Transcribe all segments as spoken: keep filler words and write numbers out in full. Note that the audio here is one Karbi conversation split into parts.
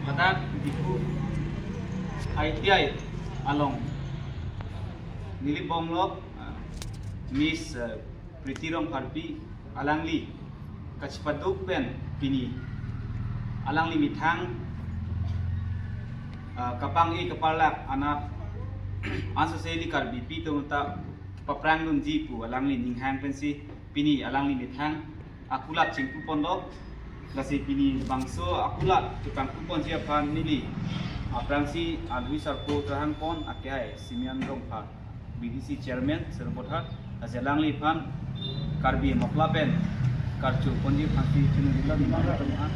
Ladak Diphu I T I along neli bonglok, ah, Miss, ah, Priti Rongpharpi alangli kachepaduk pen pini alangli methang, ah, kapang-e kaparlak anat ansose ili Karbipi atum ta paprangdunji pu alangli ninghang pensi pini alangli methang akulat chingpuponlo. Lasi pini bangso akulat chepangpuponji aphan neli aphrangsi alwi sarpo tahangpon akehai Simeon Rongphar, B D C chairman Sarupathar, lasi alangliphan Karbi Mokla pen karcho ponji aphansi chunurilo ni mana teman.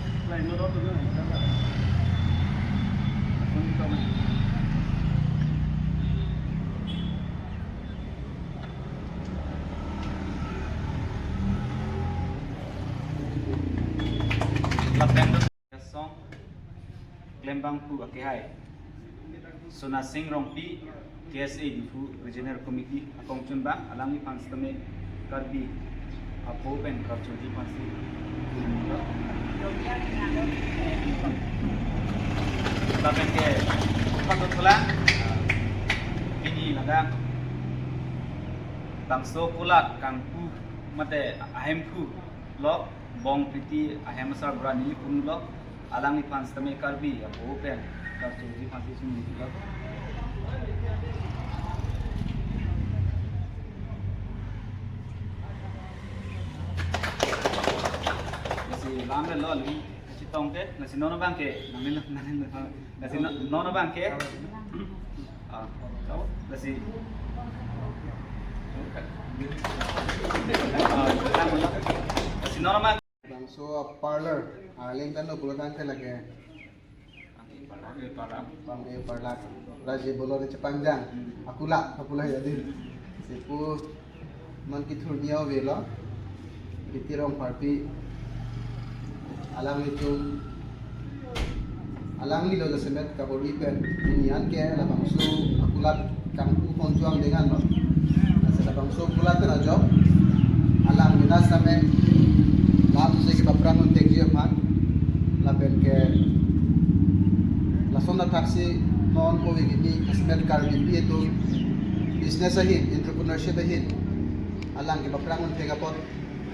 Lapen song klembangphu akehai Sona Sing Rongpi, K S A Diphu Regional Committee akongchunbang, alangliphan sitame Karbi aphu pen karchoji aphansi. Lapen ke patut pula pini ladak bangso kulat kangpu mate ahemphu lo, Bong Priti ahem asar bura neli pulo, alangliphan sitame Karbi aphu pen karchoji aphansi sumilo. Lasi lam le lo, lasi chetongte, lasi non abang ke, nang ni, nang ni, lasi non, non abang ke. Ah, tahu? Lasi. Ah, lasi non abang. Bangso parlor, ah, leng kan lo pulo tangte lake. Pang-e parlak. Pang-e parlak. Raji bolo ni chepangjang. Akulat, akulat ya din. Sipu non kethur niau avelo. Priti Rongpharpi. Alanglitum. Alangli lo jasemet kabor-i pen. Pini anke labangso akulat kangpupon juang dengan lo. Lasi labangso kulat pen ajok alang mina samen lam se kepaprang untekji aphan lapen ke lason athaksi non ko wegini kasmet Karbipi atum business ahin, entrepreneurship ahin alang kepaprang unthek apot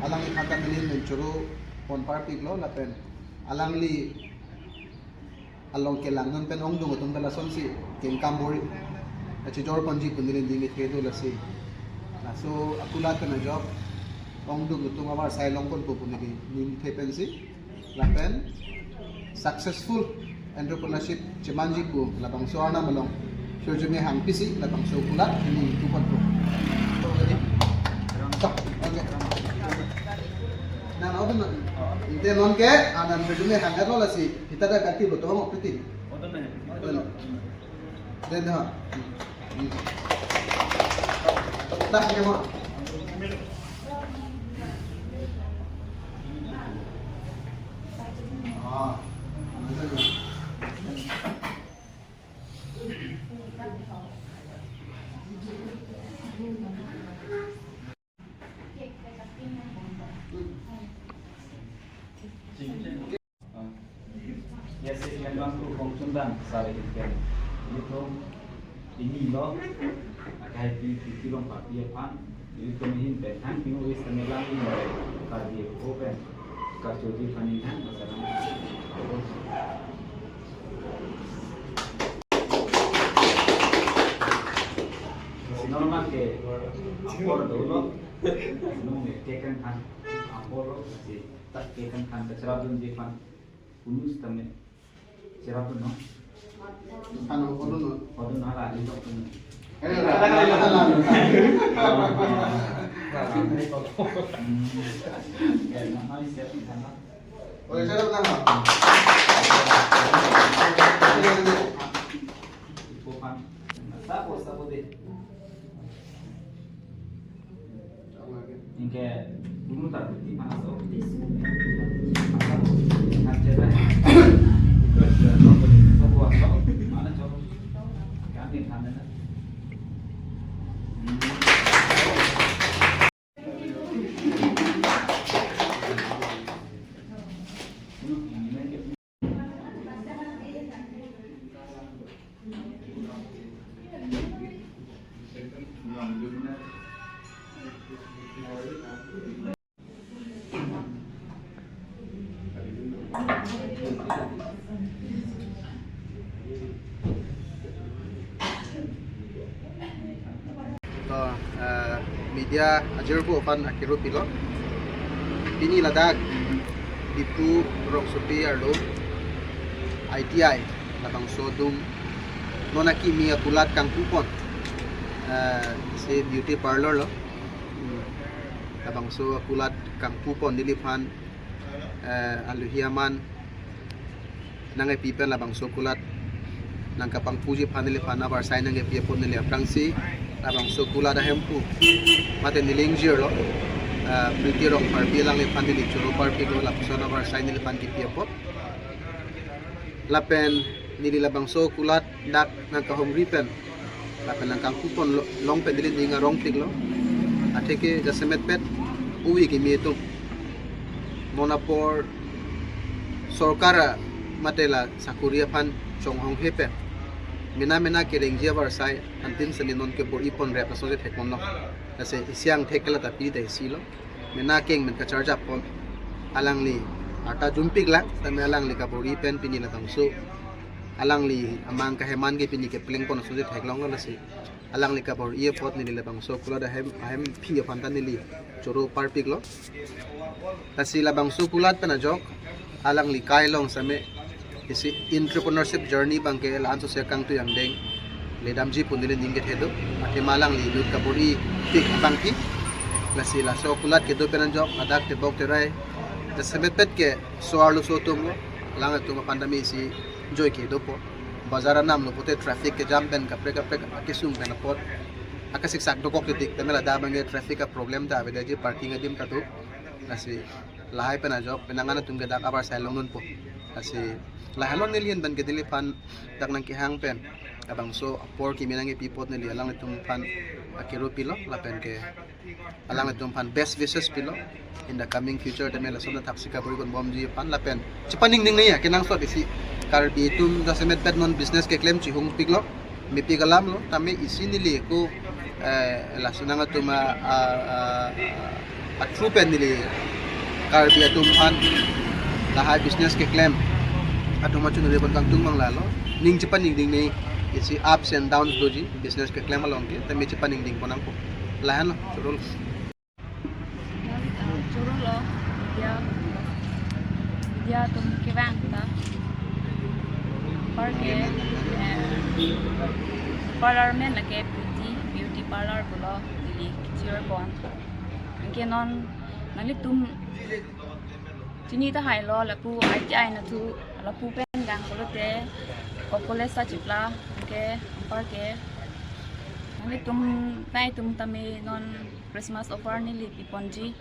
alangli phatta minin men choro pon parpiklo lapen alangli along kelang non pen ongdung atum pen lasonsi kengkam bor-i kachijor ponji pu neli ning ithe do. Lasi laso akulat pen ajok ongdung atum avarsai longponpo pu neli ning ithe pensi lapen successful entrepreneurship chemanji pu labangso arnam along hirjume hangpisi labangso kulat neli ingpuponpo. Nang odun nang. Inte non ke anan hirjume hang-etlo lasi. Kita da kati lo tong piti. Odun nang. Odun. Den ha. Dah ke mo. Ah. Ya, si Menlu kongchunbang sari ikan. Ilitum pini lo, akai pi pi long pati aphan. Ilitum ahin pen hang pinu is temelang ini. Karbi aphu pen karchoji aphan ini hang masalah. Si non abang ke apor dolo. Si non ke kekan kan apor lo, si tak kekan kan kecherapdunji aphan. Punus tame. Cherapdun non. Ano, odun non. Odun non, ala, ito dun. Eh, ala, ala, ala. Hmm. Ya, nama isi apa sana? Oh, cherapdun non. Ipo pan. Sapo, sapo de. Anke, dulu tak berhenti mana so? Mana so? Mana so? Kami sana. Uh, media ajirpo aphan akero pilo. Pini ladak Diphu rongsopi arlo I T I labangso atum non akimi akulat kangpupon, uh, si beauty parlor lo. Hmm. Labangso akulat kangpupon neliphan, uh, aluhi aman nangkepi pen labangso akulat nangkapangpuji aphan neliphan avarsai nangkepi apot neli aphrangsi labangso akulat ahemphu mate neli ingjir lo, ah, Pretty Rongpharpi alangliphan neli choro parpiklo, lapuson avarsai neliphan kepi apot. Lapen neli labangso akulat dak nangkahumri pen lapen nangkangpupon lo-, long pen neli ning arongpiklo. Atheke jasemetpet ove kimi atum non apor sorkar a mate la sakori aphan chonghonghe pen mena mena kerengji avarsai antin seni non kebor-ipon rep aso je thekponlo. Lasi isi angthek ke la tapi ta isi lo. Mena keng men kacharjapon. Alangli arta jumpiklang, tame alangli kabor-i pen pini labangso alangli amang kaheman ke pini keplengpon aso je theklonglo. Lasi alangli kabor-i apot neli labangso akulat ahem, ahemphi aphan ta neli choro parpiklo. Lasi labangso akulat pen ajok alangli kai along same isi entrepreneurship journey abangke la-an sose kangtui angdeng ledamji pu neli ning kethe do. Athema alangli lut kabor-ipik abangpi. Lasi laso akulat kedo pen ajok ladak tebok terai jasemetpet ke so-arlo so atumlo, alanglitum aphan tame isi joy kedopo. Bazar anamlo pote traffic kejam pen kaprek kaprek akesung pen apot akasiksak dokok titik, tame ladak abangke traffic a problem ta avedetji, parking adim ta do. Lasi lahai pen ajok penang an atum ke dak avarsai longdunpo. Lasi lahai along neli ahin pen ke neliphan dak nangkehang pen labangso apor kimi nangkepi apot neli alanglitum aphan akero pilo lapen ke alanglitum aphan best wishes pilo. In the coming future tame lason athaksi kabor-i ponbomji aphan lapen chepaningding nangji ya kenangsot isi Karbi atum jasemetpet non business keklem chihungpiklo, mepik alamlo, tame isi neli ko, eh, lason nangtum a, a, a, a through pen neli Karbi atum aphan lahai business keklem atum achun neli pon kangtung mang lalo, ning chepaningding nangji, isi ups and downs doji business keklem along ke, tame chepaningding pon nangpo. Lahenlo, choro lo. Non, eh, choro lo, media, media atum kevang ta. Anpar ke, eh, parlor amen lake beauty, beauty parlor pulo, neli kechirpon. Anke non nanglitum chini tahai lo, lapu I T I nathu, lapu pen gang pulote, ko college ta chipla, anke anpar ke nanglitum, nangtum tame non Christmas offer neli piponji.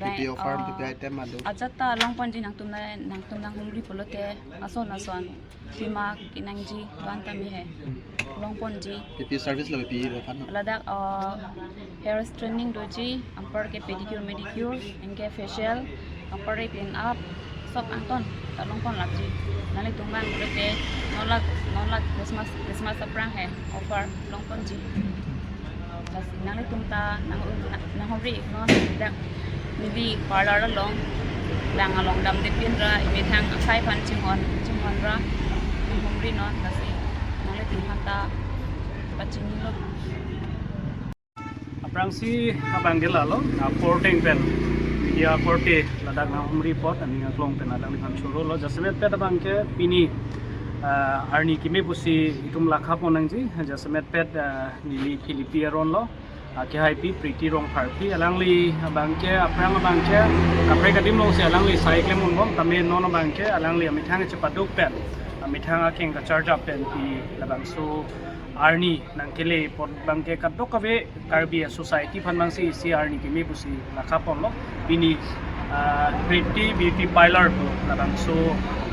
P P offer, ah, P P item adu. Ajat ta longponji nangtum na, nangtum nanghumri pulote, ason ason pima kenangji van tame he. Longponji. P P service lo P P lo kan. Ladak, ah, hair straightening doji, anpar ke pedicure, manicure, anke facial, anpar ke clean up, sob angton ta longpon lapji. Nanglitum abang pulote, non la, non la Christmas, Christmas aphrang he offer longponji. Lasi nanglitum ta nang, nang, nanghumri non dak neli parlor along, lang along damde pinra, imethang akhai aphan chinghon, chinghonra, nanghumri non, lasi nanglitum aphan ta pachinilo. Aphrangsi abang ke lalo, apor ateng pen, media korte ladak nanghumri apot, aning aklong pen alangliphan choro lo, jasemetpet abang ke pini, ah, arni kimi pusi itum lakhapon nangji, jasemetpet, ah, neli Philippi aron lo, ah, kehaipi Pretty Rongpharpi, alangli abang ke, aphrang abang ke, kaprek adim alongsi alangli sai klem unbom, tame non abang ke, alangli amethang chepaduk pen, amethang akeng kacharjap pen pi labangso arni nangkele apot abang ke kadokave Karbi a society aphan abangsi isi arni kimi pusi lakhaponlo. Pini, ah, Pretty Beauty Parlor pu labangso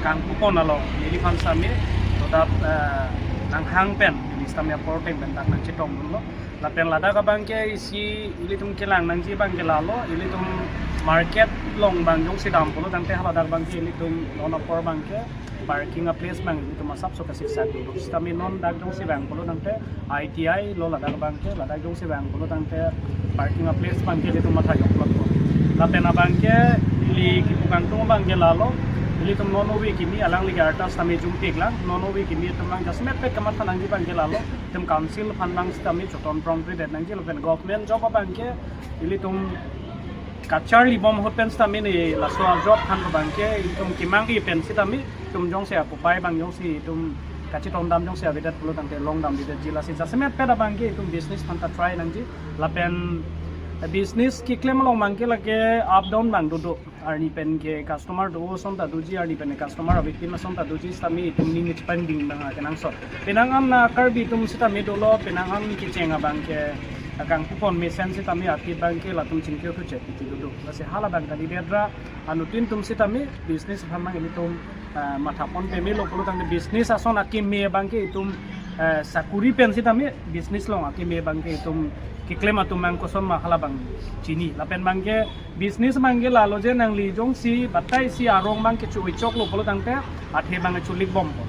kangpupon along neliphan same todap, ah, nanghang pen pini sitame apor ateng pen dak nangchetongdunlo. Lapen ladak abang ke isi ilitum kelang nangji abang ke lalo, ilitum market along abang jongsi dam pulo tangte haladak abang ke ilitum non apor abang ke parking a place abang ilitum asapso kasiksak do. Sitame non dak jongsi vang pulo tangte I T I lo, ladak abang ke, ladak jongsi vang pulo tangte parking a place abang ke ilitum matha joklo. Lapen abang ke neli kipu kangtung abang ke lalo, Ilitum non ove kimi alangli ke arta sitame jumtik lang, non ove kimi atum lang jasemet pet kamatha nangji abang ke lalo, itum council aphan lang sitame choton prong predet nangji lapen government job abang ke ilitum kacharli bom ahut pen sitame ne laso a-job aphan abang ke itum kimang-e pen sitame itum jongsi apopai abang jongsi itum kachetong dam jongsi avedet pulo tangte long damdedetji, lasi jasemet pet abang ke itum business aphan ta try nangji lapen business keklem along abang ke lake up down abang dodo. Arni pen ke customer do ason ta doji, arni pen ke customer avepin ason ta doji sitame itum ning chepending abang kenangsot. Penang an na Karbi atum sitame dolo, penang an kecheng abang ke akangpupon mesen sitame aphi abang ke latum chingkir tu chep iti dodo. Lasi hala abang kalidet ra anuttin atum sitame business aphan abang ilitum, eh, mathapon pemelo pulo tangte business ason akeme abang ke itum, eh, sakuri pen sitame business along akeme abang ke itum keklem atum abang koson ma hala abang chini. Lapen abang ke business abang ke lalo je nangli jongsi batai isi arong abang ke chu-oi choklo pulo tangte athe abang ke chulik bompo.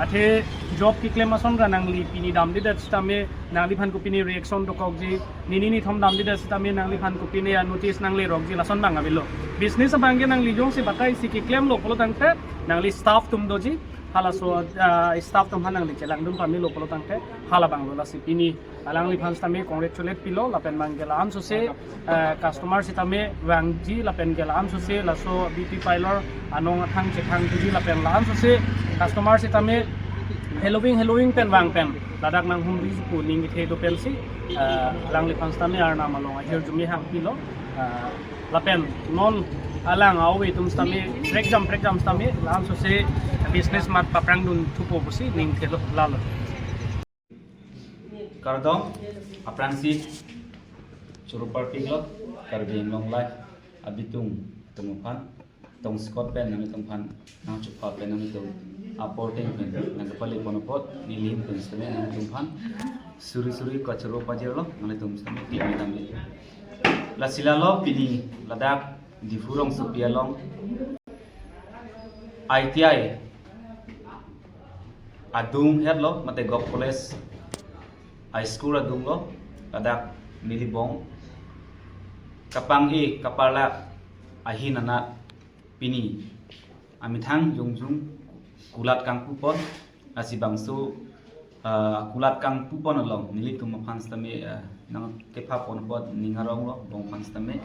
Athe job keklem ason ra nangli pini damdedet sitame nangliphan kopine reaction dokokji, nini nithom damdedet sitame nangliphan kopine a-notice nanglerokji, lason abang avelo. Business abang ke nangli jongsi batai isi keklemlo pulo tangte nangli staff atum doji, halaso, ah, staff atum aphan nangli chelangdun pamelo pulo tangte hala abang lo. Lasi pini alangliphan sitame congratulate pilo lapen abang ke la-an sose, eh, customer sitame vangji lapen ke la-an sose laso beauty parlour anong athang chethang tuji lapen la-an sose customer sitame heloving heloving pen vang pen ladak nanghumri pu ning kethe do pensi, eh, alangliphan sitame Arnam along ahirjume hangpilo, eh, lapen non alang a-ove atum sitame prekjam prekjam sitame la-an sose business mat paprangdun thupo pusi ning thelo lalo. Kardom, aphrangsi choro parpiklo Karbi Anglong Live abitung atum aphan, tongsekot pen nanglitum aphan nangchupha pen nanglitum apor ateng pen nangkepale pon apot nelihin pen sitame nanglitum aphan suri suri kachoro pajirlo, nanglitum sitame klemdam. Lasi lalo pini ladak Diphu rongsopi along I T I adung hetlo, mate Govt College High School adunglo, ladak neli bong kapang-e kaparlak ahin anat pini amethang jongjung kulat kangpupon, lasi bangso, ah, kulat kangpupon along nelitum aphan sitame, ah, nangkepha pon apot ning aronglo bong aphan sitame.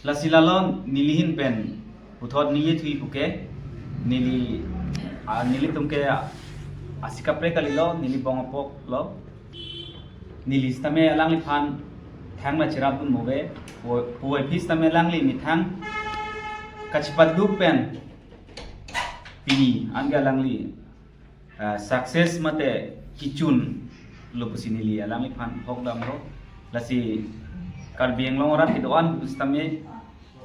Lasi lalo nelihin pen puthot neli thui puke, neli, ah, nelitum ke, ah, asi kaprek kalilo, neli bong apoklo. Neli sitame alangliphan thang la cherapdun move, pu-, puvoiphit sitame alangli methang kachepaduk pen pini an ke alangli, ah, success mate kechunlo pusi neli alangliphan hokdamlo. Lasi Karbi Anglong arat kedo-an sitame,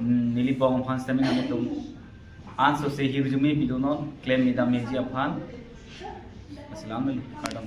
mm, neli bong aphan sitame nanglitum ansose hirjume pidonon, klemdam meji aphan. Lasi la-an, kardom.